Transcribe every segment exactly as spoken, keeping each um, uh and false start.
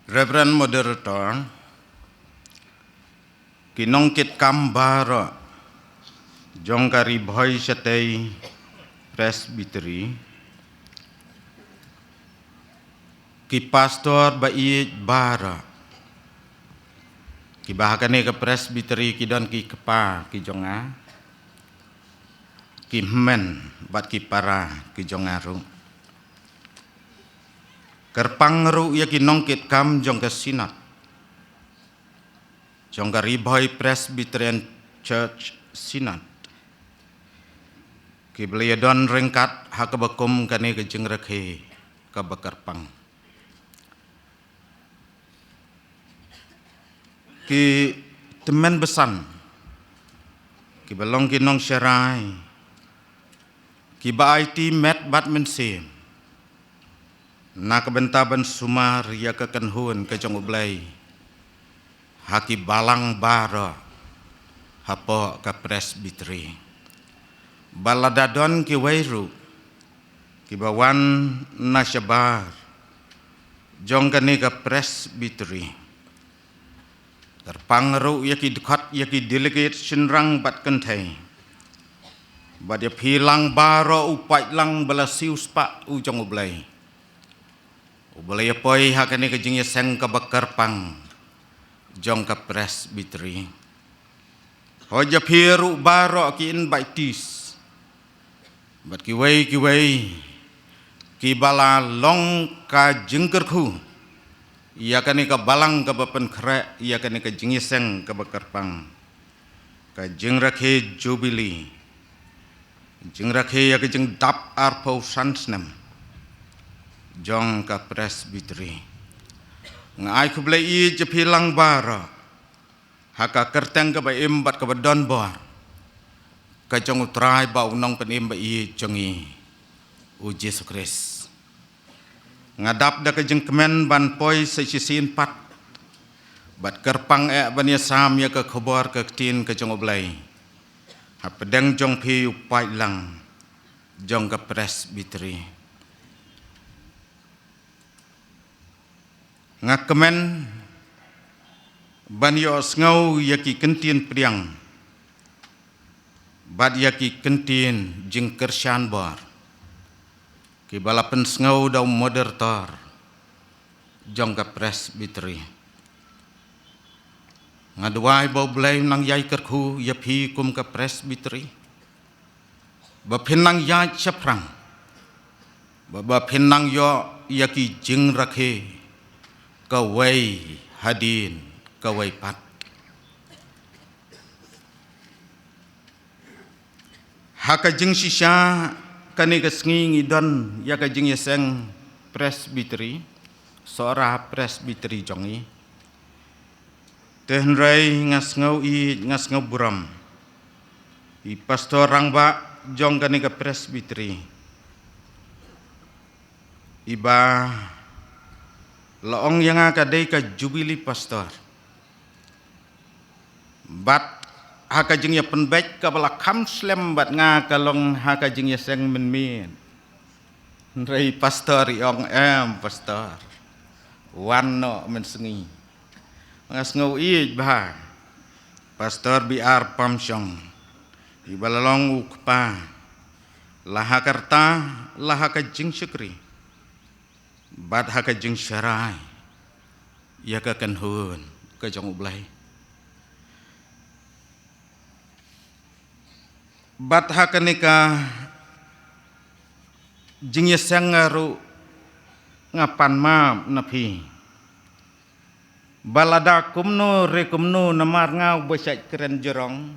Reverend Moderator, ki nongkitkam baroh jong ka Ri Bhoi Shatei Presbytery, ki pastor ba ïeit baroh, kiba ha kane ka Presbytery ki don ki kpa ki jong nga, ki hynmen bad ki para ki jong nga ruh. Kyrpang ruh ïa ki nongkitkam jong ka Synod, jong ka Ri Bhoi Presbyterian Church Synod, kiba la ïadon ryngkat ha kaba kum kane ka jingrakhe kaba kyrpang. Ki tymmen basan kiba long ki nongsharai, kiba aiti met bad mynsiem na ka bynta ban sumar ïa ka kynhun ka jong U Blei ha ki balang baroh hapoh ka Presbytery. Bad lada don kiwei ruh kiba wan na shabar jong kane ka Presbytery, kyrpang ruh ïa ki dkhot, ïa ki delegate shynrang bad kynthei, bad ïa phi lang baroh u paidlang ba la siewspah u jong U Blei, uba la ïa poi ha kane ka jingïaseng kaba kyrpang jong ka Presbytery. Hooid, ïa phi ruh baroh ki invitees bad kiwei kiwei kiba la long ka jingkyrkhu ïa kane ka balang kaba pynkhreh, ïa kane ka jingïaseng kaba kyrpang, ka jingrakhe Jubilee, jingrakhe ïa ka jingdap arphew san snem jong ka Presbytery. Nga ai khublei ïa phi lang baroh ha ka kyrteng kaba im bad kaba don bor ka jong U Trai bad U Nongpynim ba ïeit jong ngi, U Jisu Khrist. Nga dap da ka jingkmen ban poi sa shisien pat bad kyrpang eh ban ïasam ïa ka khubor ka ktien ka jong U Blei hapdeng jong phi u paidlang jong ka Presbytery. Nga kmen ban ïohsngew ïa ki kyntien pdiang bad ïa ki kyntien jingkyrshan bor kiba la pynsngew da u Moderator jong ka Presbytery. Nga duwai ba U Blei un nang ïai kyrkhu ïa phi kum ka Presbytery, ba phin nang ïaid shaphrang, ba, ba phin nang ïoh ïa ki jingrakhe kawei hadien kawei pat. Ha ka jingshisha kane ka sngi ngi don ïa ka jingïaseng Presbytery, Sohra Presbytery jong ngi. Te hynrei nga sngew ïeit, nga sngew burom, i Pastor Rangbah jong kane ka Presbytery, iba la ong ïa nga ka dei ka Jubilee Pastor. Bad ha ka jingïapynbeit kaba la kham slem bad nga ka long ha ka jingïaseng mynmiet. Hynrei Pastor i ong, em Pastor, wan noh mynsngi. Nga sngew ïeit bha Pastor B R Pamshong, iba la long u kpa, la ha ka rta, la ha ka jingshakri bad ha ka jingsharai ïa ka kynhun ka jong U Blei. Bad ha kane ka jingïaseng nga ruh nga pan map na phi ba lada kumno re kumno namar nga uba shait kren jrong,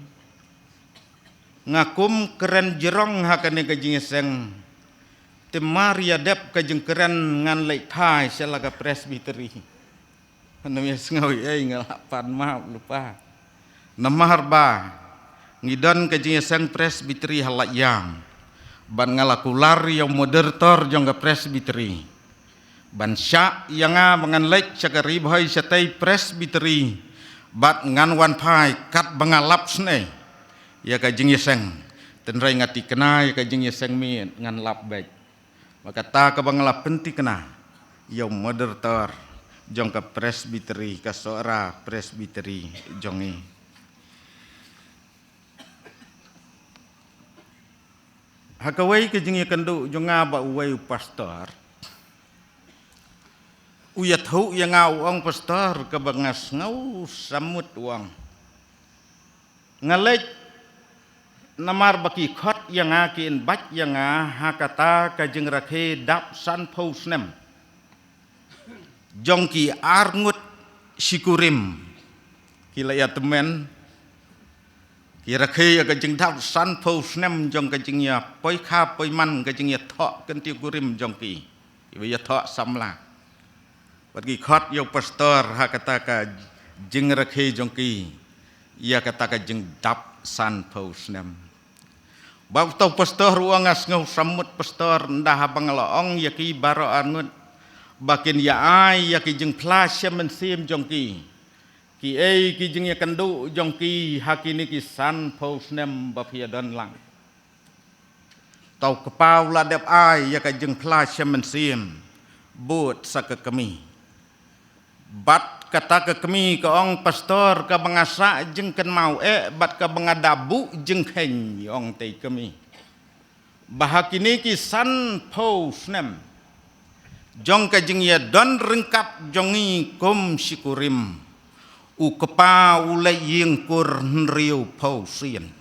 nga kum kren jrong ha kane ka jingïaseng. Te mar ïa dep ka jingkren ngan leit phai sha la ka Presbytery. Ngan ïa sngew ei, nga la pan map lypa. Namar ba ngi don ka jingïaseng Presbytery ha Laityam, bad nga la kular ïa u Moderator jong ka Presbytery ban shah ïa nga ba ngan leit sha ka Ri Bhoi Shatei Presbytery bad ngan wan phai katba nga lap snei ïa ka jingïaseng. Te hynrei nga thikna ïa ka jingïaseng miet, ngan lap beit. Bad kata kaba nga la pynthikna ïa u Moderator jong ka Presbytery, ka Sohra Presbytery jong ngi. Ha kawei ka jingïakynduh jong nga bad uwei u pastor, u ïathuh ïa nga, u ong, "Pastor, kaba nga sngew samut," u ong, "nga leit namar ba ki khot ïa nga, ki invite ïa nga ha kata ka jingrakhe dap sanphew snem jong ki arngut shi kurim." Ki la ïa tymmen, ki rakhe ïa ka jingdap sanphew snem jong ka jingïapoikha poiman, ka jingïathoh kyntiew kurim jong ki, kiba ïathoh samla. Bad ki khot ïa u pastor ha kata ka jingrakhe jong ki ïa kata ka jingdap sanphew snem. Bad uta u pastor u ong, "Nga sngew samut, pastor, ynda haba nga la ong ïa ki baroh arngut ba kin ïa ai ïa ki jingphla sha mynsiem jong ki, kiei ki jingïakynduh jong ki ha kine ki sanphew snem ba phi ïa don lang?" Uta u kpa u la dep ai ïa ka jingphla sha mynsiem, bud sa ka kmie. Bad kata ka kmie ka ong, "Pastor, kaba nga sah jingkynmaw eh bad kaba nga da buh jingkheiñ," ong te kmie, "ba ha kine ki sanphew snem jong ka jingïadon ryngkat jong ngi kum shi kurim, u kpa u leit ïing kur hynriewphew sien."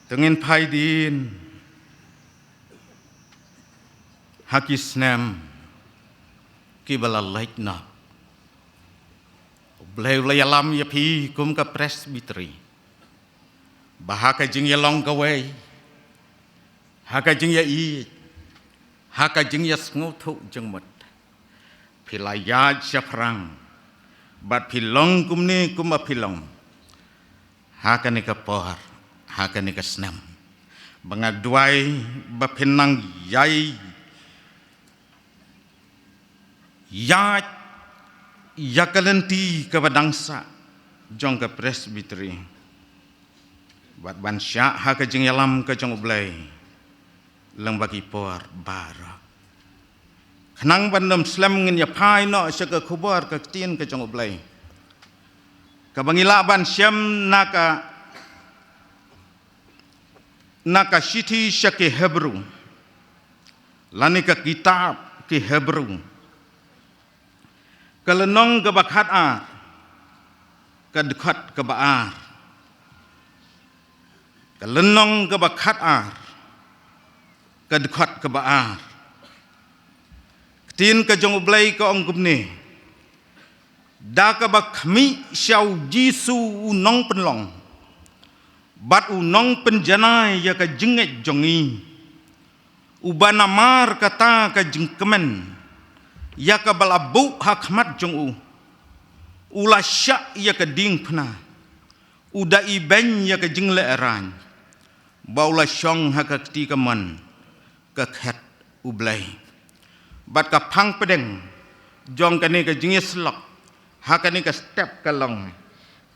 Te ngin phai dien ha ki snem kiba la leit noh. U Blei u la ïalam ïa phi kum ka Presbytery ba ha ka jingïalong kawei, ha ka jingïaieit, ha ka jingïasngewthuh jingmut, phi la ïaid shaphrang bad phi long kumne kumba phi long ha kane ka por, ha kane ka snem. Ba nga duwai ba phin nang ïai ïaid ïa ka lynti kaba dang sah jong ka Presbytery, bad ban shah ha ka jingïalam ka jong U Blei lyngba ki por baroh. Khnang ban ym slem, ngin ïa phai noh sha ka khubor ka ktien ka jong U Blei, kaba ngi lah ban shem na ka, na ka shithi sha ki Hebru, lane ka kitab ki Hebru, ka lynnong kaba khat ar, ka dkhot kaba ar. Ka lynnong kaba khat ar, ka dkhot kaba ar. Ktien ka jong U Blei ka ong kumne: Da kaba khmih sha U Jisu u nongpynlong bad u nongpynjanai ïa ka jingngeit jong ngi, uba namar kata ka jingkmen ïa kaba la buh ha khmat jong u, u la shah ïa ka diengphna, u da ibeiñ ïa ka jinglehrain, ba u la shong ha ka kti kamon ka khet U Blei. Bad ka phang pdeng jong kane ka jingïasyllok ha kane ka step ka long: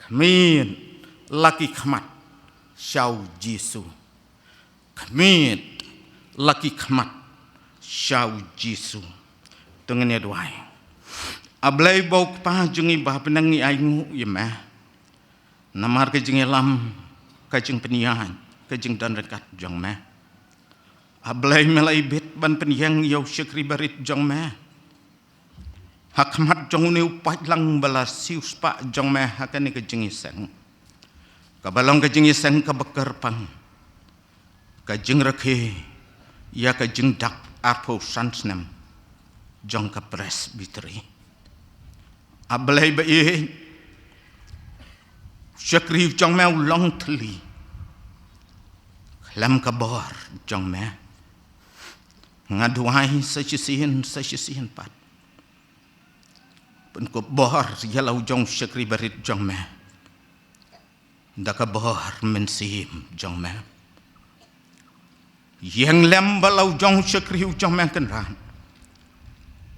Khmih la ki khmat sha U Jisu. Khmih la ki khmat sha U Jisu. To ngin ïa duwai. A Blei ba u Kpa jong ngi ba ha bneng, ngi ainguh ïa me namar ka jingïalam, ka jingpynïaid, ka jingdon ryngkat jong me. A Blei, me la ibit ban pynïeng ïa u shakri barit jong me ha khmat jong une u paidlang ba la siewspah jong me ha kane ka jingïaseng, kaba long ka jingïaseng kaba kyrpang, ka jingrakhe ïa ka jingdap arphew san snem jong ka Presbytery. A Blei ba ïeit, u shakri jong me u long thylli khlem ka bor jong me. Nga duwai sa shisien, sa shisien pat, pynkup bor ïa la u jong u shakri barit jong me da ka bor mynsiem jong me. Ïeng lem bad la u jong u shakri u jong me Kynrad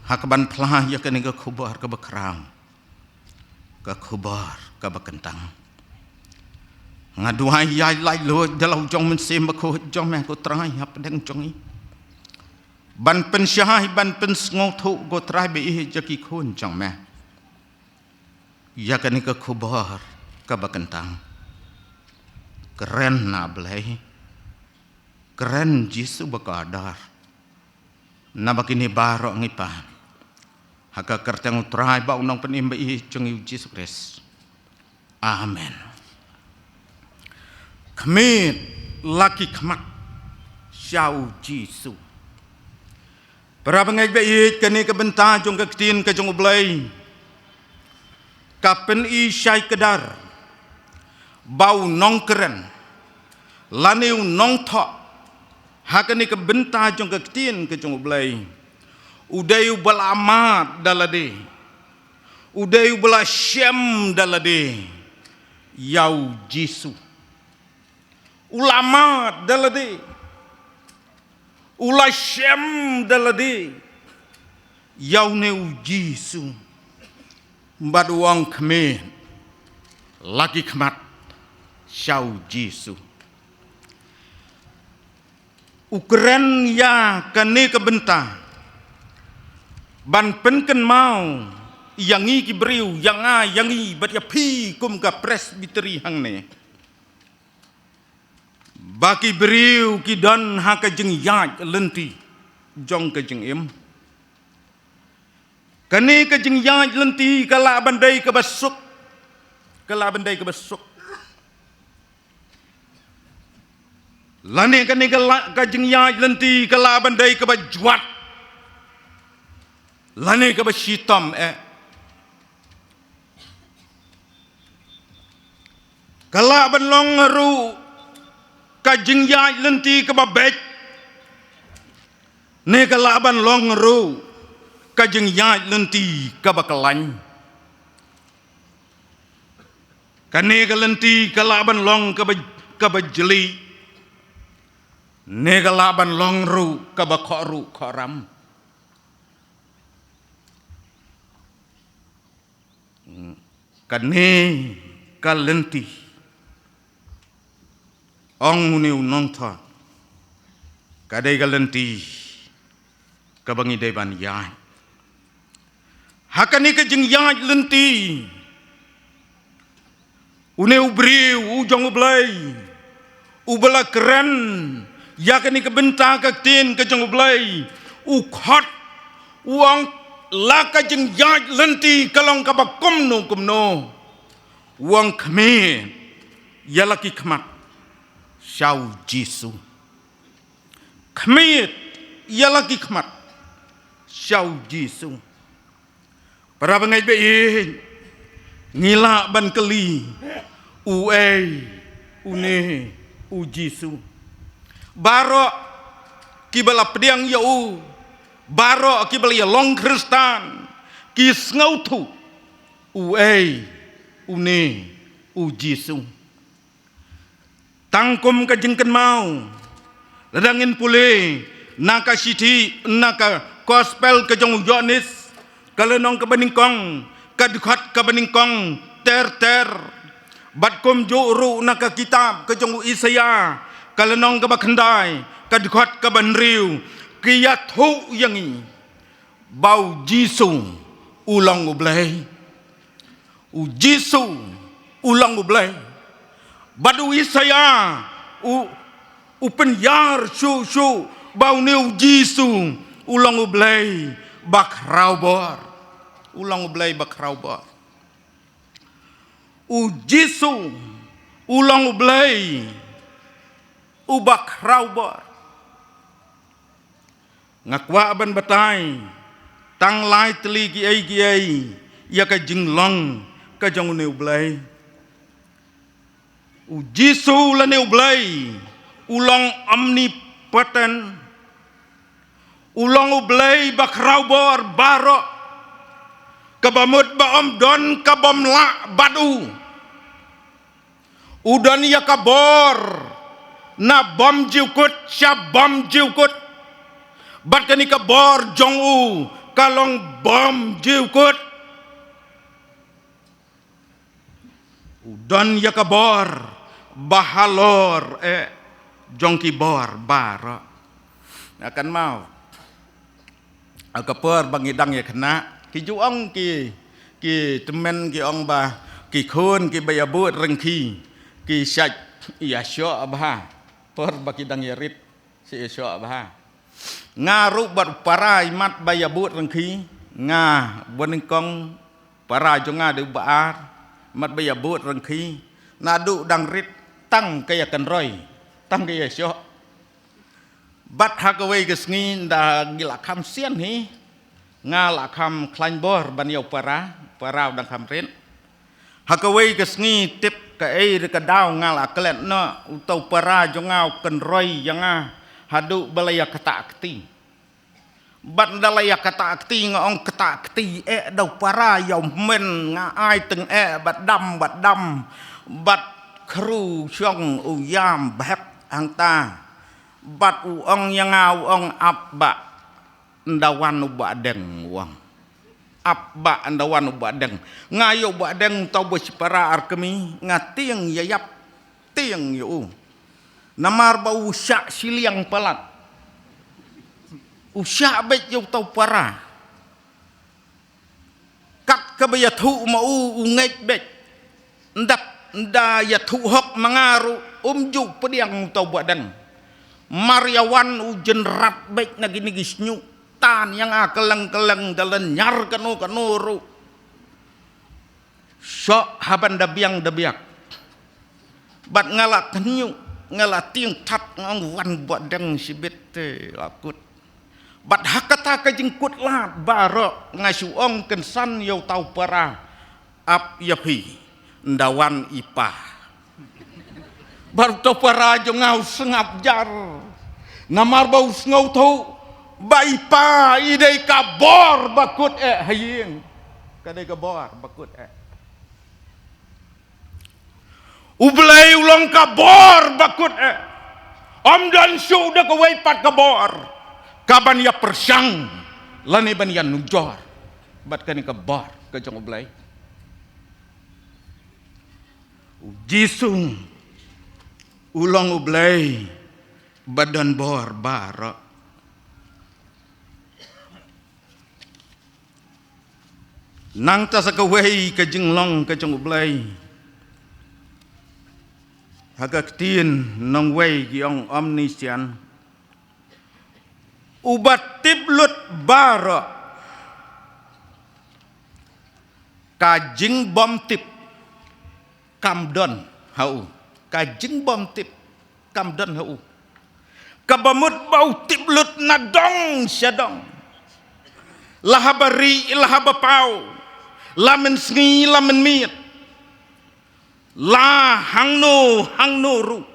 ha kaban phla ïa kane ka khubor kaba khraw, ka khubor kaba kyntang. Nga duwai ïaid laitluid da la u jong u Mynsiem Bakhuid jong me ko Trai hapdeng jong ngi, ban pynshai ban pynsngewthuh ko Trai ba ïeit ïa ki khun jong me ïa kane ka khubor kaba kyntang. Kren na Blei, kren Jisu ba kordor. Naba kine baroh ngi pan ha ka kyrteng u Trai bad u Nongpynim ba ïeit jong ngi u Jisu Khrist. Amen. Khmih, la ki khmat sha u Jisu. Para bangeit ba ïeit, kane ka bynta jong ka ktien ka jong u Blei ka pyni shai kdar ba u nongkren lane u nongthoh ha kane ka bynta jong ka ktien ka jong u Blei, u dei uba la mad da lade, u dei uba la shem da lade ïa u Jisu. U la mad da lade, u la shem da lade ïa une u Jisu. Bad u ong, khmih, la ki khmat sha u Jisu. U kren ïa kane ka bynta ban pynkynmaw ïa ngi ki briew, ïa nga, ïa ngi bad ïa phi kum ka Presbytery hangne, ba ki briew ki don ha ka jingïaid lynti jong ka jingim. Kane ka jingïaid lynti ka lah ban dei kaba suk, ka lah ban dei kaba suk, lane kane ka lah, ka jingïaid lynti ka lah ban dei kaba jwat, lane kaba shitom eh. Ka lah ban long ruh ka jingïaid lynti kaba beit, ne ka lah ban long ruh ka jingïaid lynti kaba khlaiñ. Kane ka lynti ka lah ban long kaba, kaba jli, ne ka lah ban long ruh kaba khohruh khohram. Kane ka lynti, ong une u nongthoh, ka dei ka lynti kaba ngi dei ban ïaid. Ha kane ka jingïaid lynti, une u briew u jong u Blei uba la kren ïa kane ka bynta ka ktien ka jong u Blei, u khot, u ong, la ka jingïaid lynti ka long kaba kumno kumno. U ong, khmih, ïa la ki khmat sha u Jisu. Khmih, ïa la ki khmat sha u Jisu. Para bangeit ba ïeit, ngi lah ban kylli, uei une u Jisu? Baroh kiba la pdiang ïa u, baroh kiba la ïalong Khristan, ki sngewthuh, uei une u Jisu? Tang kum ka jingkynmaw, lada ngin pule na ka shithi, na ka Gospel ka jong u Ïoannis, ka lynnong kaba nyngkong, ka dkhot kaba nyngkong ter ter. Bad kumjuh ruh na ka kitab ka jong u Isaïah, ka lynnong kaba khyndai, ka dkhot kaba hynriew, ki ïathuh ïa ngi ba u Jisu u long u Blei. U Jisu u long u Blei. Bad u Isaïah u, u pynïar shuh shuh ba une u Jisu u long u Blei ba khraw bor. U long u Blei ba khraw bor. U Jisu u long u Blei uba khraw bor. Nga kwah ban batai tang lai tylli kiei kiei ïa ka jinglong ka jong une u Blei. U Jisu lane u Blei u long omnipotent. U long u Blei ba khraw bor baroh, kaba mut ba ym don ka bym lah bad u. U don ïa ka bor na bymjukut sha bymjukut. Bad kane ka bor jong u ka long bymjukut. U don ïa ka bor bahalor eh jong ki bor baroh. Nga kynmaw ha ka por ba ngi dang ïa khynnah, ki ju ong ki, ki tymmen ki ong ba ki khun kiba ïa bud ryngkhi ki shait ïa shoh bha. Por ba ki dang ïa rit, shait ïa shoh bha. Nga ruh bad u para imat ba ïa bud ryngkhi, nga banyngkong, para jong nga dei u ba ar, imat ba ïa bud ryngkhi, naduh dang rit tang ka ïa kynroi, tang ka ïa shoh. Bad ha kawei ka sngi, nda ngi la kham sian hi, nga la kham khlaiñ bor ban ïa u para, para u dang kham rit. Ha kawei ka sngi, tip kaei re ka daw, nga la klet noh, uta u para jong nga u kynroi ïa nga haduh ba la ïa ktah kti. Bad nda la ïa ktah kti, nga ong ktah kti eh da u para, ïa u hynmen nga ai tyngeh bad dam bad dam, bad khru shong u ïam bhep hangta. Bad u ong ïa nga, u ong, "Ap bah, nda wan u Bahdeng," u ong. "Ap bah, nda wan u Bahdeng." Nga ïa u Bahdeng, uta uba shipara ar kmie, nga tieng ïa ïap, tieng ïa u. Namar ba u shah shiliang palat, u shah beit ïa uta u para. Kat kaba ïathuh ma u, u ngeit beit. Nda, nda ïathuh hok ma nga ruh, um ju pdiang uta u Bahdeng. Mar ïa wan u jynrat beit na kine ki shñiuh tan ïa nga kylleng kylleng, da lynñiar kano kano ruh. Shoh ha ban da biang da biang. Bad nga la khñiuh, nga la tieng that, nga ong, "Wan Bahdeng shibit te la kut." Bad ha kata ka jingkut lad baroh, nga shu ong kynsan ïa uta u para, "Ap ïa phi, nda wan i pa." Bad uta u para jong nga u sngap jar. Namar ba u sngewthuh ba i pa i dei ka bor ba kut eh ha ïing. Ka dei ka bor ba kut eh. U Blei u long ka bor ba kut eh. Ym don shuh da kawei pat ka bor ka ban ïa pyrshang lane ban ïa nujor bad kane ka bor ka jong U Blei. U Jisu u long U Blei ba don bor baroh. Nangta sa kawei ka jinglong ka jong U Blei, ha ka ktien nongwei ki ong omniscient, uba tip lut baroh. Ka jingbym tip kam don ha u. Ka jingbym tip kam don ha u. Kaba mut ba u tip lut na dong sha dong. La haba rieh, la haba paw, la mynsngi, la mynmiet, la hangno hangno ruh,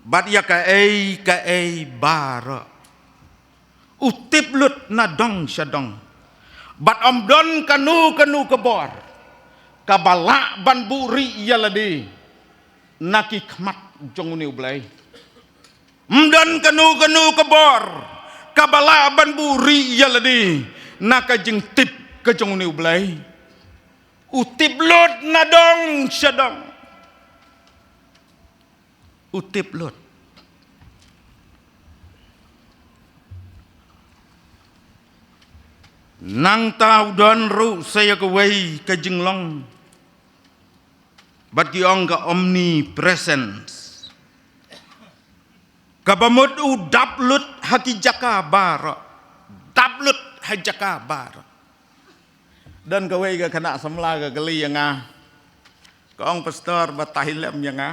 bad ïa kaei kaei baroh, u tip lut na dong sha dong. Bad ym don kano kano ka bor kaba lah ban buhrieh ïa lade na ki khmat jong une U Blei. Ym don kano kano ka bor kaba lah ban buhrieh ïa lade na ka jingtip ka jong une U Blei. U tip lut na dong sha dong. U tip lut. Nangta u don ruh sa ïa kawei ka jinglong, bad ki ong ka omnipresence. Kaba mut u dap lut ha ki jaka baroh. Dap lut ha jaka baroh. Don kawei ka khynnah samla ka kylli ïa nga, ka ong, "Pastor, batai lem ïa nga.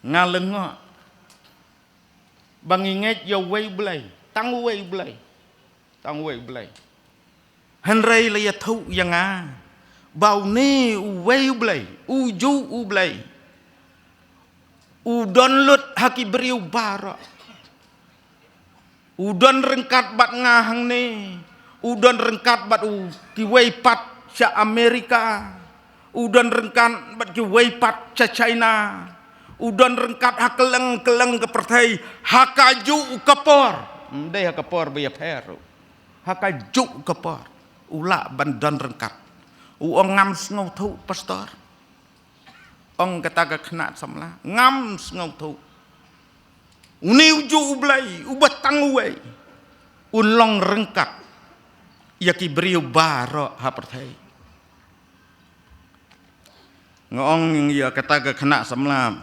Nga lyngngoh ba ngi ngeit ïa uwei U Blei, tang uwei U Blei, tang uwei U Blei. Hynrei la ïathuh ïa nga ba une uwei U Blei, ujuh U Blei, u don lut ha ki briew baroh. U don ryngkat bad nga hangne, u don ryngkat bad u, kiwei pat sha Amerika, u don ryngkat bad kiwei pat sha China, u don ryngkat ha kylleng kylleng ka pyrthei, ha kajuh ka por." Ym dei ha ka por ba ïapher ruh. Ha kajuh ka por u lah ban don ryngkat. U ong, "Ngam sngewthuh, Pastor. Ong kata ka khynnah samla, ngam sngewthuh. Une u juh U Blei, uba tang uwei, un long ryngkat ïa ki briew baroh ha pyrthei. Nga ong ïa kata ka khynnah samla,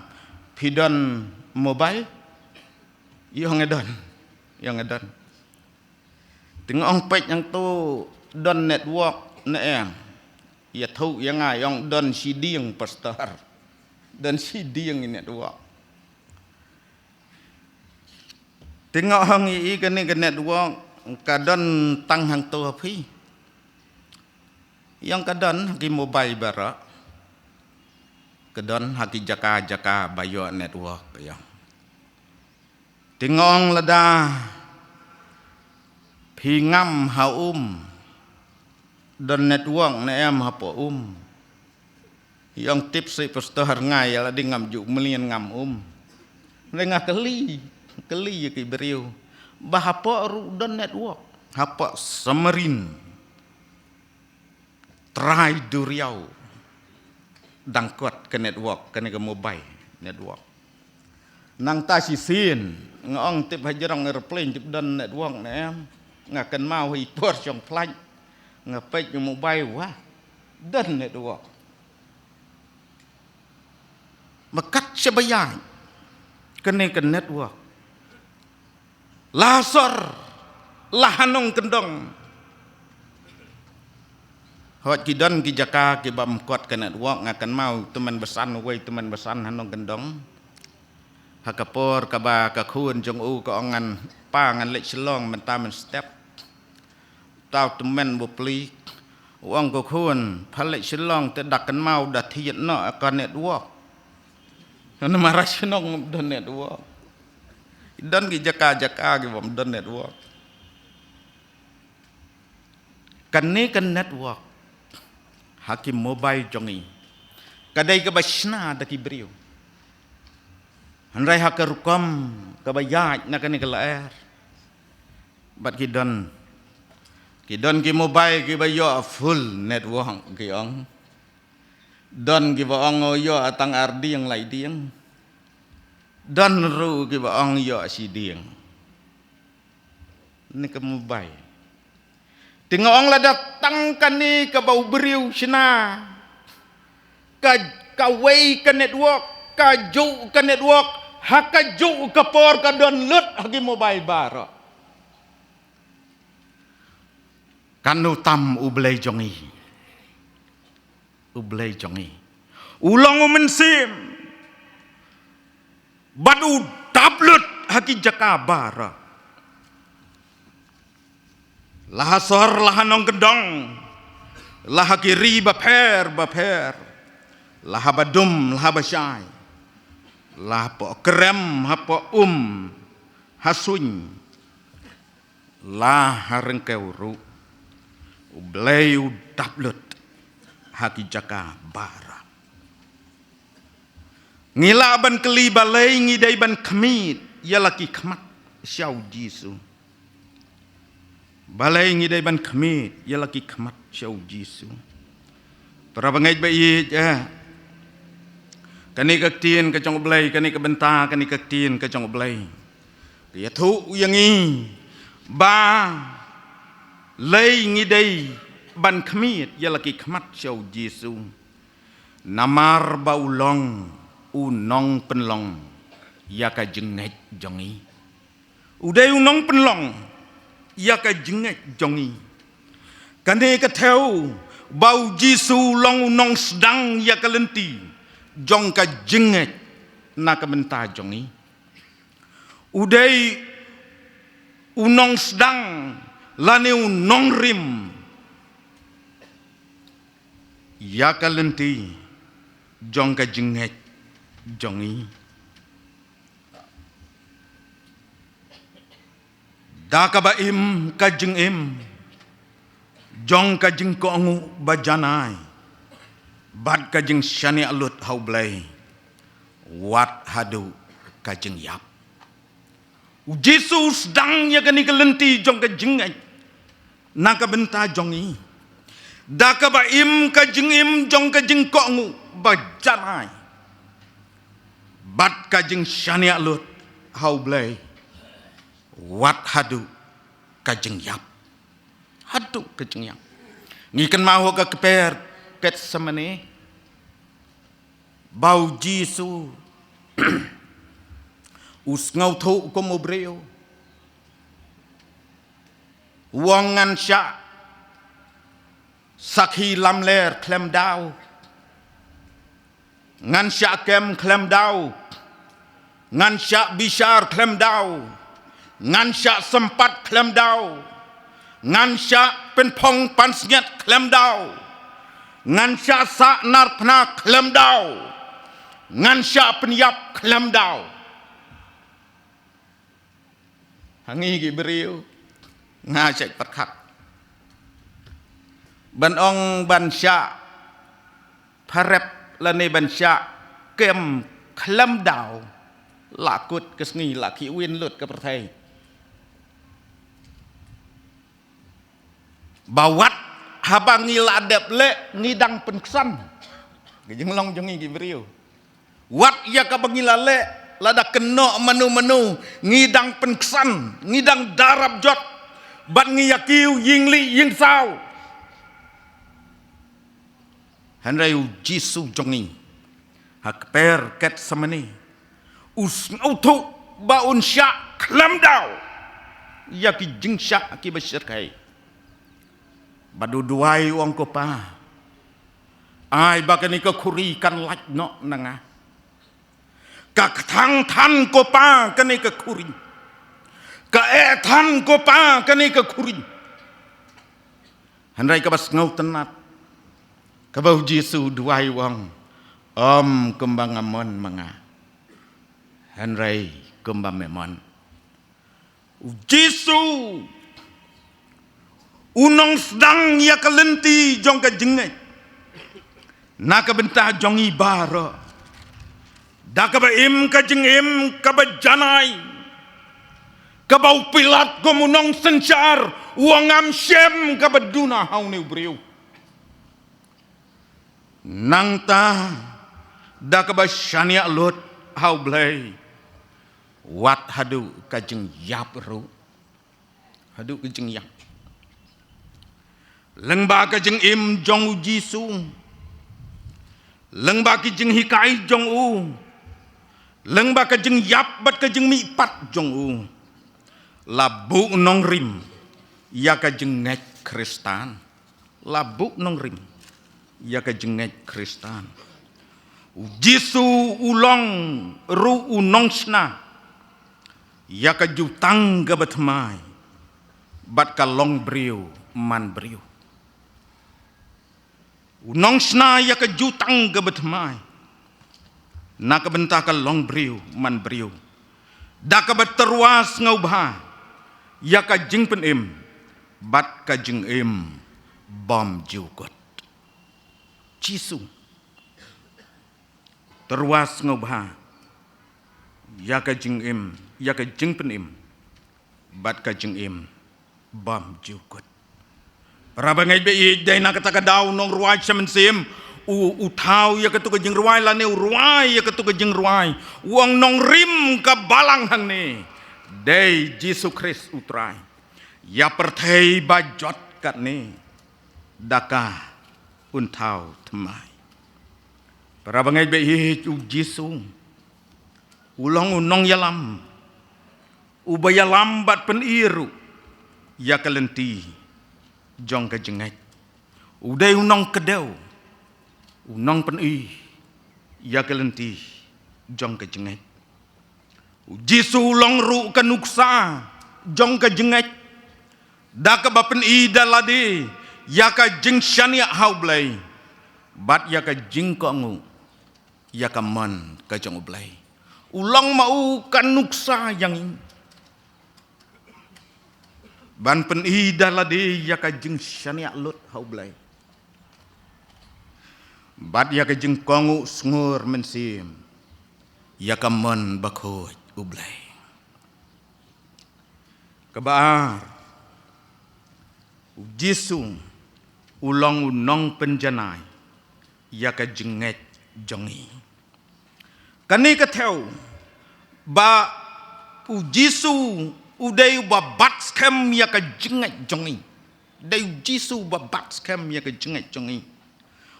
phi don mobile? Ïa nga don. Ïa nga don. Te nga ong peit hangto don network ne em. Ïathuh ïa nga, ong don shi dieng pastor. Don shi dieng i network. Te nga ong ïa i kane ka network ka don tang hangto ha phi? Ong ka don ha ki mobile baroh. Ka don ha ki jaka jaka ba ïoh network ïa. Te nga ong lada phi ngam ha um, don network ne em hapoh um? Ong tip seh pastor, nga ïa lade ngam ju mlien ngam um. Nga kylli, kylli ïa ki briew ba hapoh ruh don network, hapoh Samarin. Trai duriaw dang kot ka network, kane ka mobile network. Nangta shisien nga ong tip ha jrong aeroplane tip don network ne em. Nga kynmaw ha i por shong flight, nga peit ïa mobile, wah, don network. Makat sha ba ïaid kane ka network. La sor, la hanong kyndong. Hooid ki don ki jaka ki bym kot ka network, nga kynmaw tymmen basan, uwei tymmen basan hanong kyndong. Ha ka por kaba ka khun jong u ka ong ngan pa ngan leit Shillong mynta mynstep. Uta u tymmen bapli u ong ko khun, pha leit Shillong te da kynmaw da thied noh ka network. Namar ha shnong don network. Don ki jaka jaka ki bym don network. Kane ka network ha ki mobile jong i ka dei kaba shna da ki briew. Hynrei ha ka rukom kaba ïaid na kane ka lyer, bad ki don, ki don ki mobile kiba ïoh full network ki ong. Don kiba ong ïoh tang ar dieng lai dieng. Don ruh kiba ong ïoh shi dieng. Ni ka mobile. Te nga ong lada tang kane kaba u briew shna, ka, kawei ka network, ka juh ka network, ha ka juh ka por ka don lut ha ki mobile baroh. Kan u tam U Blei jong i. U Blei jong i u long u mynsiem bad u dap lut ha ki jaka baroh. La ha sor, la ha nongkyndong, la ha ki ri bapher bapher, la ha ba dum, la ha ba shai, la hapoh krem, hapoh um, ha suiñ, la ha ryngkew ruh, U Blei u dap lut ha ki jaka baroh. Ngi lah ban kylli balei ngi dei ban khmied ïa la ki khmat sha U Jisu. Balei ngi dei ban khmied ïa la ki khmat sha U Jisu. Para bangeit ba ïeit, eh. Kane ka ktien ka jong U Blei, kane ka bynta, kane ka ktien ka jong U Blei ka ïathuh ïa ngi balei ngi dei ban khmied ïa la ki khmat sha U Jisu. Namar ba u long u nongpynlong ïa ka jingngeit jong ngi. U dei u nongpynlong ïa ka jingngeit jong ngi. Kane ka thew ba U Jisu u long u nongsdang ïa ka lynti jong ka jingngeit na ka bynta jong ngi. U dei u nongsdang lane u nongrim ïa ka lynti jong ka jingngeit jong ngi. Da kaba im ka jingim jong ka jingkohnguh ba janai bad ka jingshaniah lut ha U Blei, wat haduh ka jingïap. U Jisu u sdang ïa kane ka lynti jong ka jingngeit na ka bynta jong ngi. Da kaba im ka jingim jong ka jingkohnguh ba janai Bad ka jingshaniah lut ha U Blei wat haduh ka jingïap. Haduh ka jingïap. Ngi kynmaw ha ka kper Getsemane, ba U Jisu u sngewthuh kum u briew, u ong, ngan shah sakhi lamler khlem daw, ngan shah kem khlem daw, ngan shah bishar khlem daw, ngan shah sympat khlem daw, ngan shah pynphong pansngiat khlem daw, ngan shah sah narphna khlem daw, ngan shah pynïap khlem daw. Ha ngi ki briew, nga shait pyrkhat ban ong ban shah pharep lane ban shah kem khlem daw, la kut ka sngi la khih win lut ka pyrthei. Ba wat haba ngi la dep leh ngi dang pynksan. Ka jinglong jong ngi ki briew. Wat ïa kaba ngi la leh, lada kynnoh mano mano, ngi dang pynksan, ngi dang da rap jot, bad ngi ïa kiew ïing lieh ïing saw. Hynrei U Jisu jong ngi, ha kper Getsemane, u sngewthuh ba un shah khlem daw ïa ki jingshah kiba shyrkhei. Bad u duwai, u ong, ko Pa, ai ba kane ka khuri kan lait noh na nga. Ka kthang than, ko Pa, kane ka khuri. Ka eh than, ko Pa, kane ka khuri. Hynrei kaba sngewtynnat, kaba U Jisu u duwai, u ong, ym kumba nga mon ma nga, hynrei kumba me mon. U Jisu u nongsdang ïa ka lynti jong ka jingngeit na ka bynta jong ngi baroh. Da kaba im ka jingim kaba janai, kaba u Pilat kum u nongsynshar u ong, ngam shem kaba duna ha une u briew. Nangta da kaba shaniah lut ha U Blei wat haduh ka jingïap ruh. Haduh ka jingïap. Lyngba ka jingim jong U Jisu, lyngba ki jinghikai jong u, lyngba ka jingïap bad ka jingmihpat jong u, la buh nongrim ïa ka jingngeit Khristan. La buh nongrim ïa ka jingngeit Khristan. U Jisu u long ruh u nongshna ïa ka jutang kaba thymmai bad ka longbriew manbriew. U nongshna ïa ka jutang kaba thymmai na ka bynta ka longbriew manbriew, da kaba tyrwa sngewbha ïa ka jingpynim bad ka jingim bymjukut. Jisu tyrwa sngewbha ïa ka jingim, ïa ka jingpynim bad ka jingim bymjukut. Para bangeit ba ïeit, dei na kata ka daw u nongrwai sha mynsiem u, u thaw ïa katu ka jingrwai lane u rwai ïa katu ka jingrwai, u ong, nongrim ka balang hangne dei Jisu Khrist U Trai. Ïa pyrthei ba jot katne da ka un thaw thymmai. Para bangeit ba ïeit, U Jisu u long u nongïalam, uba ïalam bad pyni ruh ïa ka lynti jong ka jingngeit. U dei u nongkdew, u nongpyni ïa ka lynti jong ka jingngeit. U Jisu u long ruh ka nuksa jong ka jingngeit, da kaba pyni da lade ïa ka jingshaniah ha U Blei bad ïa ka jingkohnguh ïa ka mon ka jong U Blei. U long ma u ka nuksa ïa ngi ban pyni da lade ïa ka jingshaniah lut ha U Blei bad ïa ka jingkohnguh sngur mynsiem ïa ka mon bakhuid U Blei. Kaba ar, U Jisu u long u nongpynjanai ïa ka jingngeit jong ngi. Kane ka thew ba u Jisu u dei uba bat skhem ïa ka jingngeit jong ngi. Dei u Jisu uba bat skhem ïa ka jingngeit jong ngi.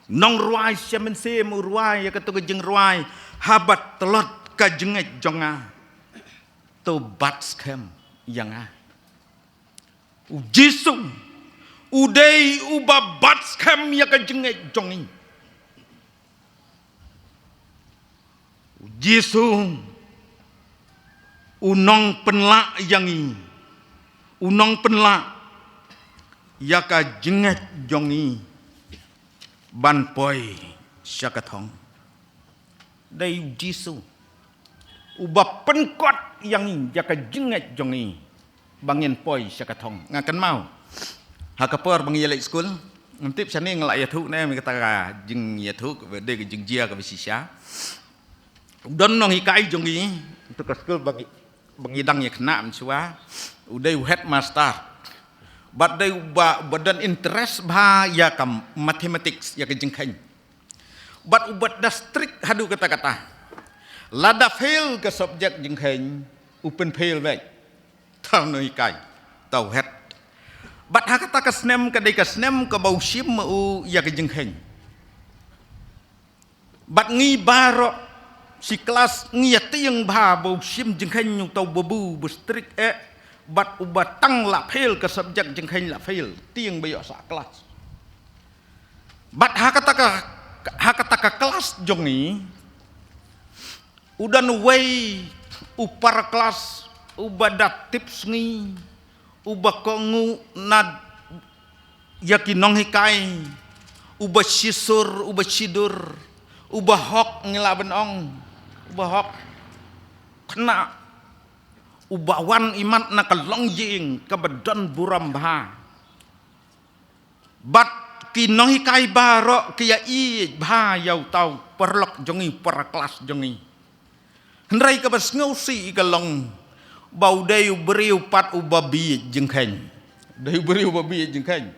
Nongrwai sha mynsiem u rwai ïa kato ka jingrwai, haba tlot ka jingngeit jong nga, to bat skhem ïa nga. U Jisu u dei uba bat skhem ïa ka jingngeit jong ngi. U Jisu u nongpynlah ïa ngi, u nongpynlah ïa ka jingngeit jong ngi ban poi sha ka thong. Dei u Jisu uba pynkot ïa ngi ïa ka jingngeit jong ngi ba ngin poi sha ka thong. Nga kynmaw ha ka por ba ngi ïaleit skul, ngam tip shane nga la ïathuh ne em ïa kata ka jingïathuh, kaba dei ka jingjia kaba shisha. U don nonghikai jong ngi, to ka skul ba ngi, ba ngi dang ïa khynnah mynshuwa, u dei u headmaster. Bad dei uba, uba don interest bha ïa ka mathematics, ïa ka jingkheiñ. Bad uba da strict haduh katta katta. Lada fail ka subject jingkheiñ, u pynfail beit. Tang nonghikai, tang u head. Bad ha kata ka snem ka dei ka snem kaba u shim ma u ïa ka jingkheiñ. Bad ngi baroh shi klas ngi ïa tieng bha ba u shim jingkheiñ, uta u babu ba strict eh. Bad uba tang la fail ka subject jingkheiñ la fail, tieng ba ïoh sah klas. Bad ha kata ka, ha kata ka klas jong ngi, u don uwei u para klas uba da tip sngi, uba kohnguh na ïa ki nonghikai, uba shisur, uba shidur, uba hok ngi lah ban ong, uba hok khynnah, uba wan imat na ka longïing kaba don burom bha. Bad ki nonghikai baroh ki ïa ïeit bha ïa uta u paralok jong ngi, para klas jong ngi. Hynrei kaba sngewsih ka long ba u dei u briew pat uba bieit jingkheiñ. Dei u briew uba bieit jingkheiñ.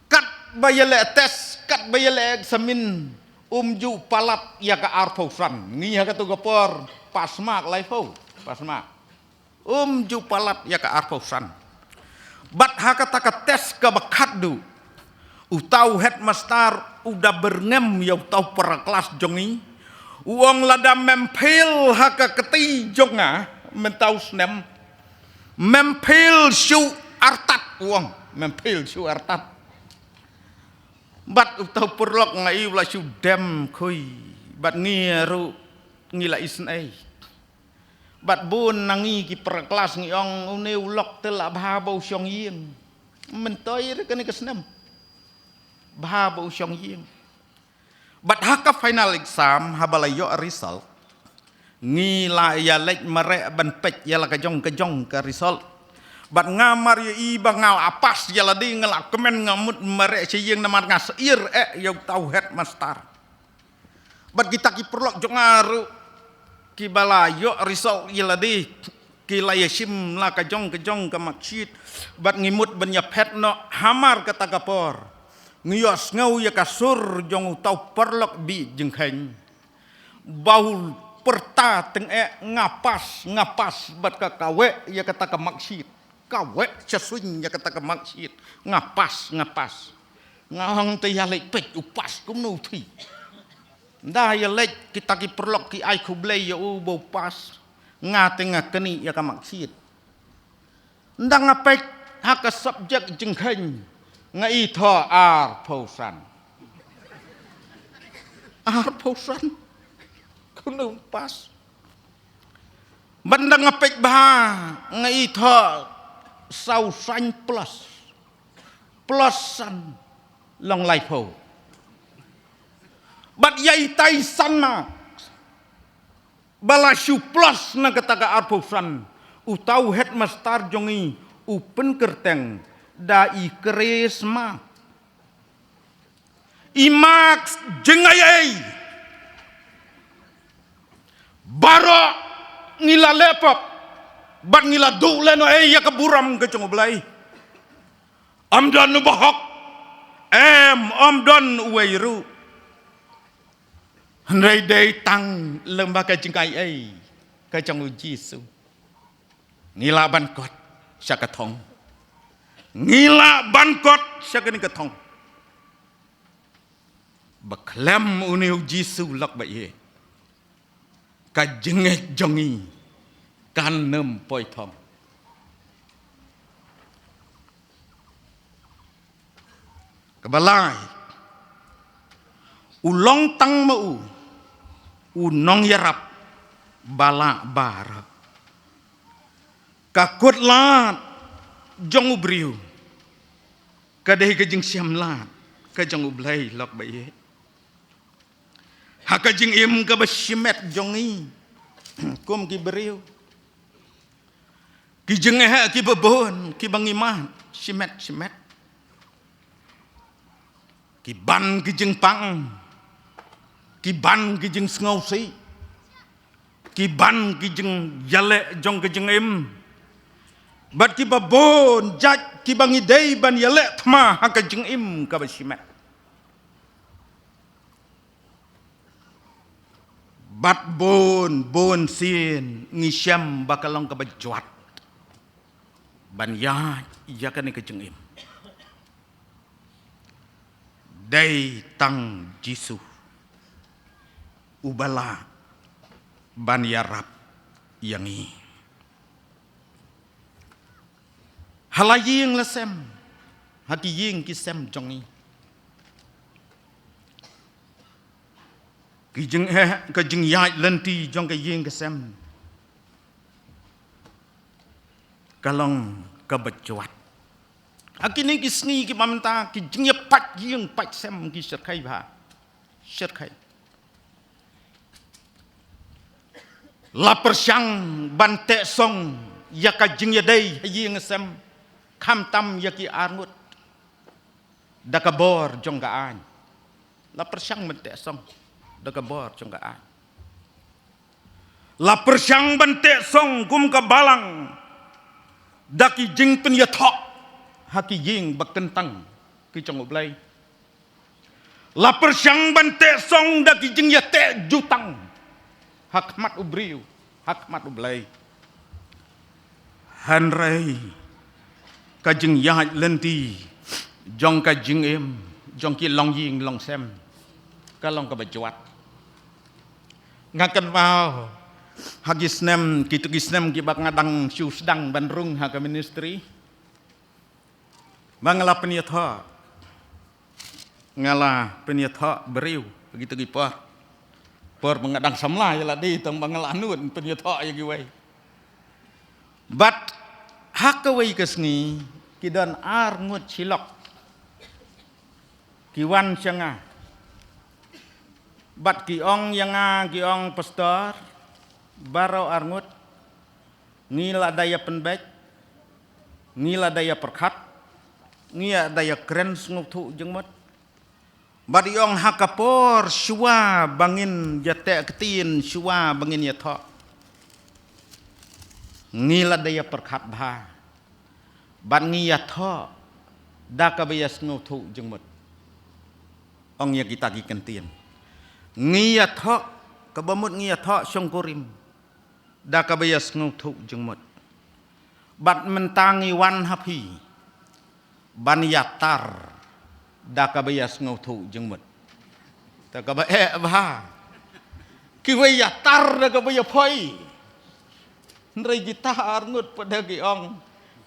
Katba ïaleh test, katba ïaleh eksamin, um ju palat ïa ka arphew san. Ngi ha kato ka por pass mark laiphew, pass mark. Um ju palat ïa ka arphew san. Bad ha kata ka test kaba khatduh, uta u headmaster u da byrngem ïa uta u para klas jong ngi. U ong, lada mem fail ha ka kti jong nga mynta u snem, mem fail shuh artat, u ong, mem fail shuh artat. Bad uta u paralok nga i u la shu dem khui. Bad ngi ruh ngi la isynei. Bad bun na ngi ki para klas ngi ong, une u lok te lah bha ba u shong ïing. Myntoi re kane ka snem. Bha ba u shong ïing. Bad ha ka final exam, haba la ïoh result, ngi la ïa leit mareh ban peit ïa la ka jong ka jong ka result. Bad nga mar ïohi ba nga la pass ïa lade, nga la kmen, nga mut mareh sha ïing namar nga syier eh ïa uta u headmaster. Bad kita ki paralok jong nga ruh kiba la ïoh result ïa lade, ki la ïa shim la ka jong ka jong ka marksheet. Bad ngi mut ban ïa phet noh, hamar kata ka por ngi ïohsngew ïa ka sur jong uta u paralok bieit jingkheiñ ba u pyrta teng eh, nga pass, nga pass. Bad ka kaweh ïa kata ka marksheet. Kaweh sha suiñ ïa kata ka marksheet, nga pass, nga pass. Nga ong, te ïa leit peit u pass kumno u thiah. Ynda ïa leit kita ki paralok ki ai khublei ïa u ba u pass, nga te nga knieh ïa ka marksheet. Ynda nga peit ha ka subject jingkheiñ, nga ithuh arphew san. Arphew san. Kumno u pass. Bad ynda nga peit bha, nga ithuh saw san plus. Plus san long laiphew. Bad ïa itai san mark ba la shu plus na kata ka arphew san, uta u headmaster jong ngi u pynkyrteng da i kresma. I mark jingaiei. Baroh ngi la leh pop bad ngi la duh lehnohei ïa ka burom ka jong U Blei. Ym don uba hok. Em, ym don uwei ruh. Hynrei dei tang lem ba ka jingaiei ka jong u Jisu. Ngi lah ban kot sha ka thong. Ngi lah ban kot sha kane ka thong. Ba khlem une u Jisu lok ba ïeit, ka jingngeit jong ngi kan nym poi thong. Kaba lai, u long tang ma u, u nongïarap ba lah baroh. Ka kut lad jong u briew ka dei ka jingshem lad ka jong U Blei lok ba ïeit. Ha ka jingim kaba shimet jong ngi kum ki briew, ki jingeh kiba bun kiba ngi mad shimet shimet. Ki ban ki jingpang, ki ban ki jingsngewsih, ki ban ki jingïaleh jong ki jingim. Bad kiba bun jait kiba ngi dei ban ïaleh thma ha ka jingim kaba shimet. Bad bun bun sien ngi shem ba ka long kaba jwat ban ïaid ïa kane ka jingim. Dei tang Jisu uba lah ban ïarap ïa ngi. Ha la ïing la sem, ha ki ïing ki sem jong ngi, ki jingeh, ka jingïaid lynti jong ka ïing ka sem ka long kaba jwat. Ha kine ki sngi kiba mynta, ki jingïapait ïing pait sem ki shyrkhei bha, shyrkhei. La pyrshang ban teh song ïa ka jingïadei ha ïing sem, khamtam ïa ki arngut da ka bor jong ka aiñ. La pyrshang ban teh song da ka bor jong ka aiñ. La pyrshang ban teh song kum ka balang da ki jingpynïathoh ha ki ïing ba kyntang ki jong U Blei. La pyrshang ban teh song da ki jingïateh jutang ha khmat u briew, ha khmat U Blei. Hynrei ka jingïaid lynti jong ka jingim jong ki longïing longsem ka long kaba jwat. Nga kynmaw ha ki snem, kito ki snem kiba nga dang shu sdang ban rung ha ka ministry, ba nga la pynïathoh, nga la pynïathoh briew ha kito ki por. Por ba nga dang samla ïa lade, tang ba nga la nud pynïathoh ïa kiwei. Bad ha kawei ka sngi ki don arngut shilok ki wan sha nga bad ki ong ïa nga, ki ong, "Pastor, baroh arngut ngi la da ïa pynbeit, ngi la da ïa pyrkhat, ngi la da ïa kren sngewthuh jingmut. Bad i ong ha ka por shuwa ba ngin ïateh ktien, shuwa ba ngin ïathoh, ngi la da ïa pyrkhat bha, bad ngi ïathoh da kaba ïa sngewthuh jingmut." Ong ïa kita ki kyntien, "Ngi ïathoh, kaba mut ngi ïathoh shongkurim da kaba ïa sngewthuh jingmut. Bad mynta ngi wan ha phi ban ïatar da kaba ïa sngewthuh jingmut." Ta kaba eh bha. Kiwei ïatar da kaba ïa poi. Hynrei kita arngut pat da ki ong,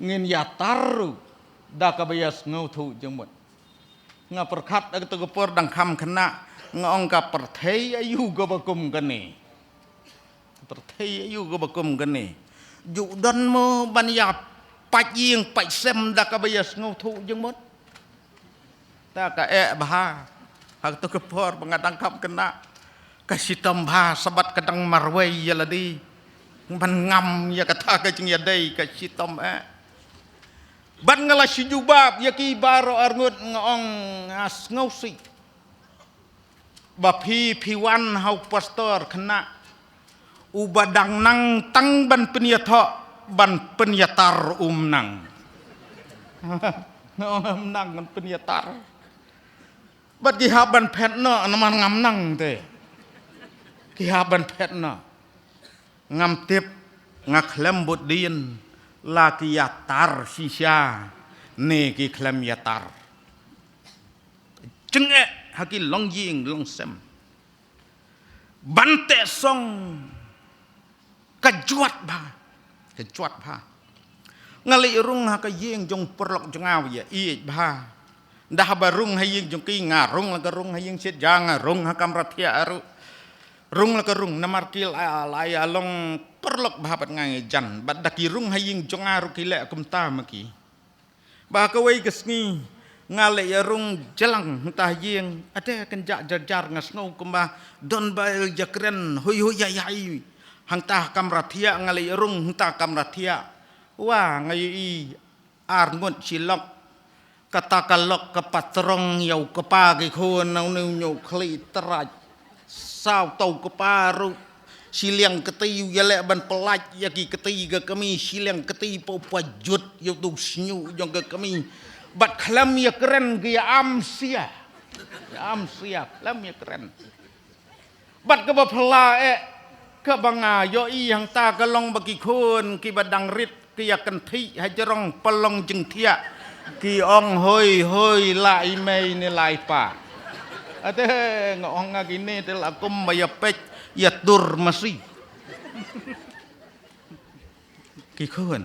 "Ngin ïatar ruh da kaba ïa sngewthuh jingmut." Nga pyrkhat ha kato ka por dang kham khynnah, nga ong, "Ka pyrthei aïu kaba kum kane? Ka pyrthei aïu kaba kum kane? Ju don mo ban ïa pait ïing pait sem da kaba ïa sngewthuh jingmut?" Ta ka eh bha. Ha kato ka por ba nga dang kham khynnah, ka shitom bha, sa bad ka dang marwei ïa lade ban ngam ïa kata ka jingïadei, ka shitom eh. Bad nga la shu jubab ïa ki baroh arngut, nga ong, "Nga sngewsih ba phi, phi wan ha u pastor khynnah uba dang nang tang ban pynïathoh, ban pynïatar um nang." Nga ong, "Ym nang ban pynïatar." Bad ki hap ban phet noh, namar ngam nang te. Ïa ban phet na. Ngam tip, nga khlem bud dien, la ki ïatar shisha, ne ki khlem ïatar. Jingeh, ha ki longïing longsem. Ban teh song, ka jwat bha, ka jwat bha. Nga leit rung ha ka ïing jong paralok jong nga ïa ïeit bha. Ynda haba rung ha ïing jong ki nga rung la ka rung ha ïing shet ja nga rung ha kamra thiah ruh. Rung la ka rung namar ki la, la ïa long paralok bha bad nga ngi jan. Bad da ki rung ha ïing jong nga ruh ki leh kumta ma ki. Ba kawei ka sngi nga leit ïa rung jlang hangta ïing, ate kan ja jar jar nga sngew kumba don ba ïa kren hui hui ïa ïa. Hangta kamra thiah nga leit ïa rung hangta kamra thiah. Wa nga ïa i ar ngut shi lok. Kata ka lok ka patrong ïa u kpa ki khun nau neu ñiu khlieh trai. Saw tau kpa ruh. Shiliang kti u ïa leh ban pynlait ïa ki kti ka kmie shiliang kti pa u pa jut ïa u tu sñiuh jong ka kmie. Bad khlem ïa kren ki ïa am sia. Ïa am sia khlem ïa kren. Bad kaba phylla eh kaba nga ïohi hangta ka long ba ki khun kiba dang rit ki ïa kynthih ha jrong pynlong jingthiah. Ki ong hoi hoi la i mei ne la i pa. Ate nga ong nga kine te la kum ba ïa peit ïa tur masi. Ki khun.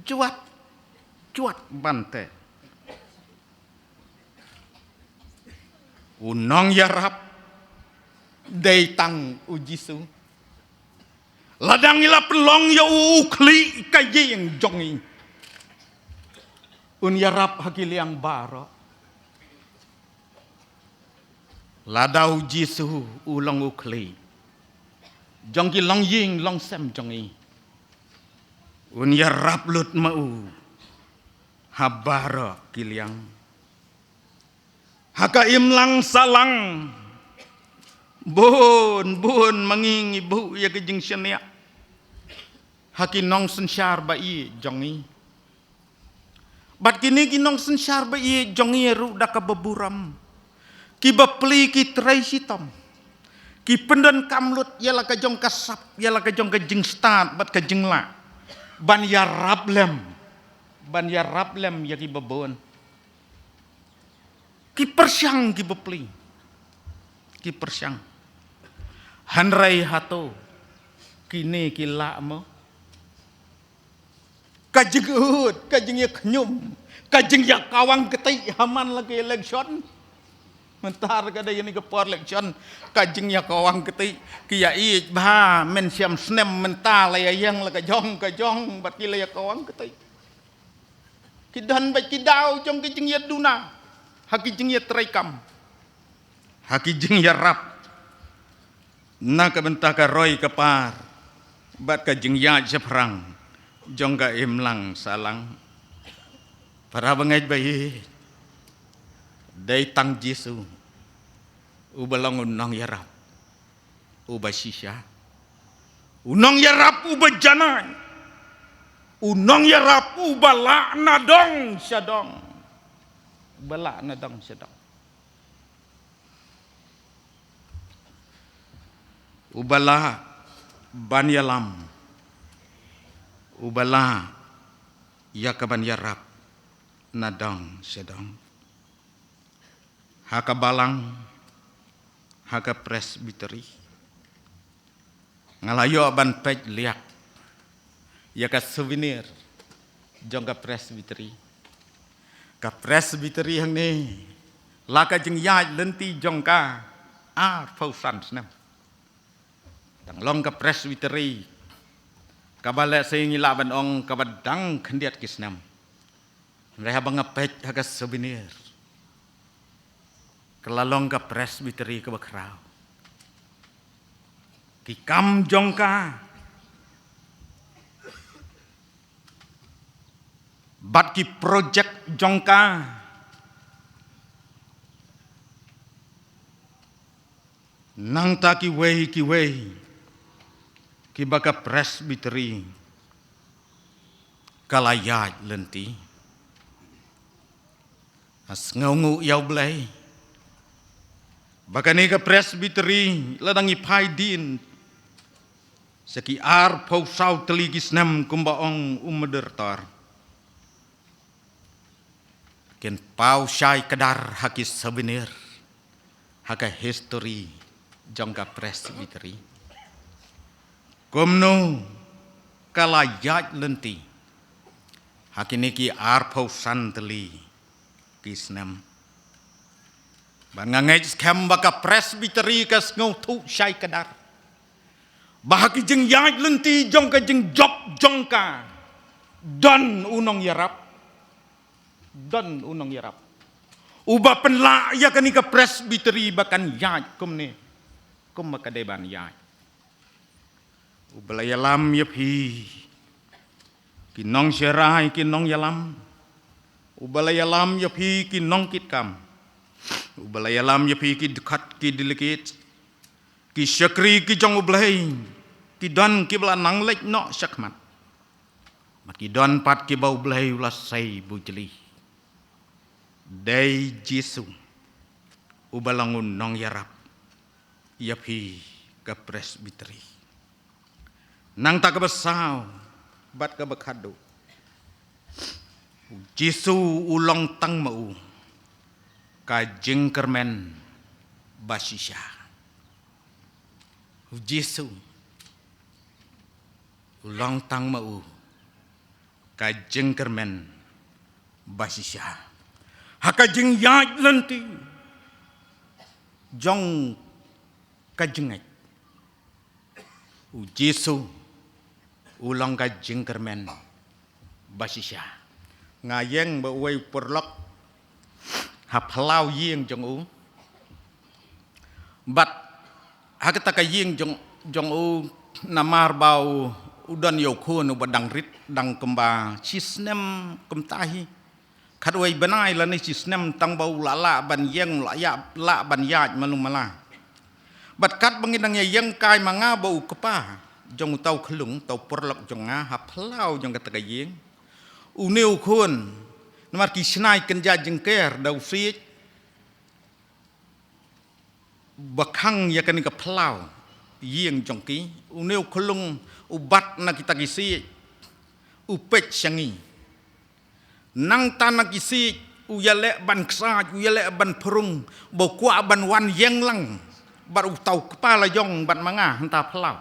Juat juat bante. U nongïarap dei tang u Jisu. Lada ngi la pynlong ïa u u khlieh ka ïing jong ngi. Un ïarap ha ki liang baroh. Lada u Jisu u long u khlieh jong ki longïing longsem jong ngi. Un ïarap lut ma u ha baroh ki liang. Ha ka imlang sahlang bun bun ma ngi ngi buh ïa ka jingshaniah ha ki nongsynshar ba ïeit jong ngi. Bad kine ki nongsynshar ba ïeit jong ngi ruh da kaba burom. Ki bapli ki trei shitom. Ki pyndonkam lut ïa la ka jong ka sap ïa la ka jong ka jingstad bad ka jinglah. Ban ïarap lem ban ïarap lem ïa ki babun. Ki pyrshang ki bapli. Ki pyrshang. Hynrei hato kine ki lah mo? Ka jingud ka jingïakhñium ka jingïakawang kti ha man la ki election. Mynta ka dei kane ka por election ka jingïakawang kti. Ki ïa ïeit bha men siam snem mynta la ïa ïeng la ka jong ka jong bad ki la ïakawang kti. Ki don bad ki daw jong ki jingïaduna ha ki jingïatreikam ha ki jingïarap na ka bynta ka roi ka par bad ka jingïaid shaphrang jong ka imlang sahlang. Para bangeit ba ïeit, dei tang Jisu uba long u nongïarap uba shisha, u nongïarap uba janai, u nongïarap uba lah na dong sha dong, uba lah na dong sha dong. Uba lah ban ïalam, uba lah ïa ka ban ïarap na dong sha dong. Ha ka balang, ha ka presbytery. Nga la ïoh ban peit liak ïa ka souvenir jong ka presbytery. Ka presbytery hangne la ka jingïaid lynti jong ka arphew san snem. Dang long ka presbytery kaba lehse ngi lah ban ong kaba dang khyndiat ki snem. Hynrei haba nga peit ha ka souvenir ka la long ka presbytery kaba khraw. Ki kam jong ka bad ki projek jong ka. Nangta kiwei kiwei kiba ka presbytery ka la ïaid lynti. Ha sngewnguh ïa U Blei Ba kane ka Presbytery la dang ïa phai dien sa ki arphew saw tylli ki snem kumba ong u Moderator. Kin paw shai kdar ha ki souvenir ha ka history jong ka Presbytery. Kumno ka la ïaid lynti ha kine ki arphew san tylli ki snem. Ba nga ngeit skhem ba ka Presbytery ka sngewthuh shai kdar ba ha ki jingïaid lynti jong ka jingjop jong ka, don u nongïarap. Don u nongïarap uba pynlah ïa kane ka Presbytery ba kan ïaid kumne kumba ka dei ban ïaid. Uba la ïalam ïa phi ki nongsharai, ki nongïalam. Uba la ïalam ïa phi ki nongkitkam. Uba la ïalam ïa phi ki dkhot, ki delegate, ki shakri ki jong U Blei. Ki don kiba la nang leit noh shakhmat. Bad ki don pat kiba U Blei u la sei bujli. Dei Jisu uba long u nongïarap ïa phi ka Presbytery. Nangta kaba saw bad kaba khadduh, U Jisu u long tang ma u ka jingkyrmen bashisha. U Jisu u long tang ma u ka jingkyrmen bashisha ha ka jingïaid lynti jong ka jingngeit. U Jisu u long ka jingkyrmen bashisha. Nga ïeng bad uwei u paralok ha phyllaw ïing jong u. Bad ha kata ka ïing jong, jong u, namar ba u, u don ïa u khun uba dang rit, dang kumba shi snem kumta hi. Khatwei bnai lane shi snem tang ba u la lah ban ïeng, u la ïa, lah ban ïaid malu mala. Bad katba ngi dang ïa ïeng kai ma nga bad u kpa jong uta u khyllung, uta u paralok jong nga, ha phyllaw jong kata ka ïing. Une u khun, namar ki shna ki kynja jingker da u siej, ba khang ïa kane ka phyllaw ïing jong ki, une u khyllung u bat na kita ki siej, u peit sha ngi. Nangta na ki siej u ïaleh ban kshaid, u ïaleh ban phrung, ba u kwah ban wan ïeng lang bad uta u kpa la jong bad ma nga hangta phyllaw.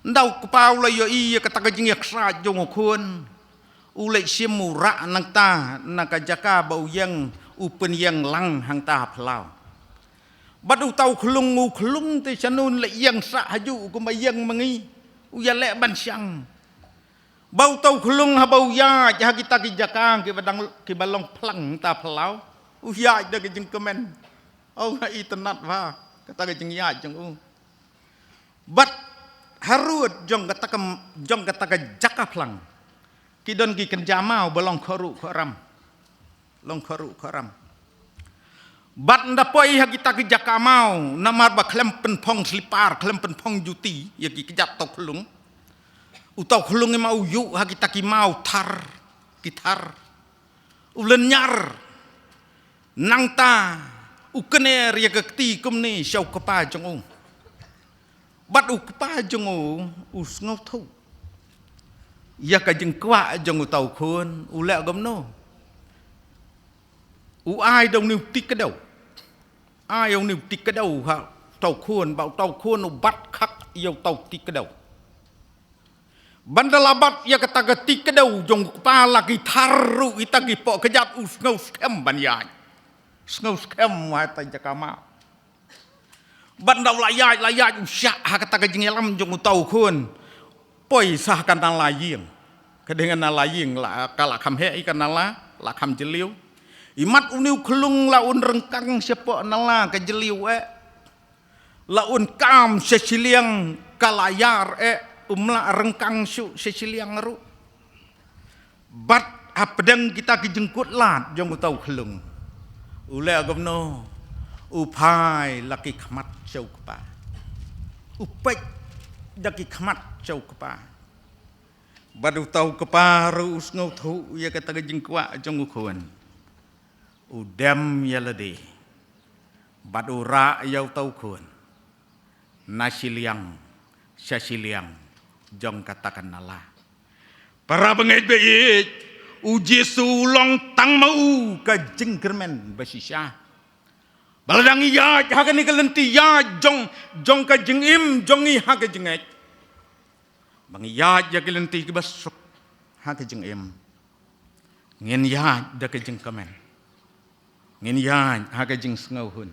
Hynda u kpa u la ïohi ïa kata ka jingïakshaid jong u khun, u leit shim u rah nangta na ka jaka ba u ïeng, u pynïeng lang hangta phyllaw. Bad uta u khyllung, u khyllung te shano un leit ïeng sah hajuh kumba ïeng ma ngi, u ïaleh ban shang. Ba uta u khyllung haba u ïaid ha kita ki jaka kiba dang, kiba long phlang hangta phyllaw, u ïaid da ka jingkmen. Oh, nga itynnad bha kata ka jingïaid jong u. Bad harud jong kata ka, jong kata ka jaka phlang, ki don ki kynja maw ba long khohruh khohram. Long khohruh khohram. Bad ynda poi ha kita ki jaka maw, namar ba khlem pynphong slipar, khlem pynphong juti ïa ki kjat uta u khyllung. Uta u khyllung i ma u ïuh ha kita ki maw thar, ki thar. U lynñiar. Nangta u kner ïa ka kti kumne sha u kpa jong u. Bad u kpa jong u u sngewthuh ïa ka jingkwah jong uta u khun, u leh kumno? U ai da une u ti kdew. Ai da une u ti kdew ha uta u khun, ba uta u khun u bat khak ïa uta u ti kdew. Bad ynda la bat ïa kata ka ti kdew jong u kpa, la ki thar ruh ita ki pohkjat, u sngew skhem ban ïaid. Sngew skhem ha kata ka jaka maw. Bad ynda u la ïaid, la ïaid u shah ha kata ka jingïalam jong uta u khun. Poi sha ka nala ïing. Ka dei ka nala ïing la, ka la kham heh ïa ka nala, la kham jylliew. Imat une u khyllung la un ryngkang shapoh nala ka jylliew eh. La un kam sha shiliang ka la ïar eh, um lah ryngkang shuh sha shiliang ruh. Bad hapdeng kita ki jingkut lad jong uta u khyllung, u leh kumno? U phai la ki khmat sha u kpa. U peit da ki khmat sha u kpa. Bad uta u kpa ruh u sngewthuh ïa kata ka jingkwah jong u khun. U dem ïa lade. Bad u rah ïa uta u khun na shiliang sha shiliang jong kata ka nala. Para bangeit ba ïeit, u Jisu u long tang ma u ka jingkyrmen ba shisha. Ba lada ngi ïaid ha kane ka lynti ïaid jong, jong ka jingim jong ngi ha ka jingngeit, ba ngi ïaid ïa ka lynti kiba suk ha ka jingim, ngin ïaid da ka jingkmen, ngin ïaid ha ka jingsngewhun.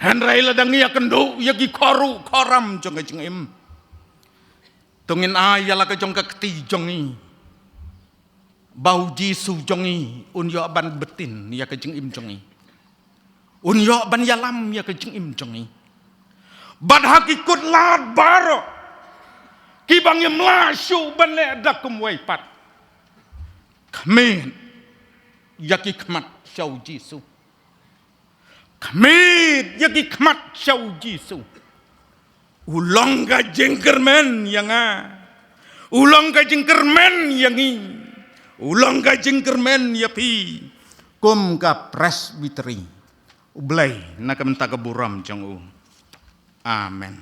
Hynrei lada ngi ïakynduh ïa ki khoruh khoram jong ka jingim, to ngin ai ïa la ka jong ka kti jong ngi ba u Jisu jong ngi un ïoh ban btin ïa ka jingim jong ngi, un ïoh ban ïalam ïa ka jingim jong ngi. Bad ha ki kut lad baroh kiba ngim lah shuh ban leh da kumwei pat, khmih ïa ki khmat sha u Jisu. Khmih ïa ki khmat sha u Jisu. U long ka jingkyrmen ïa nga, u long ka jingkyrmen ïa ngi, u long ka jingkyrmen ïa phi kum ka Presbytery. U Blei na ka bynta ka burom jong u. Amen.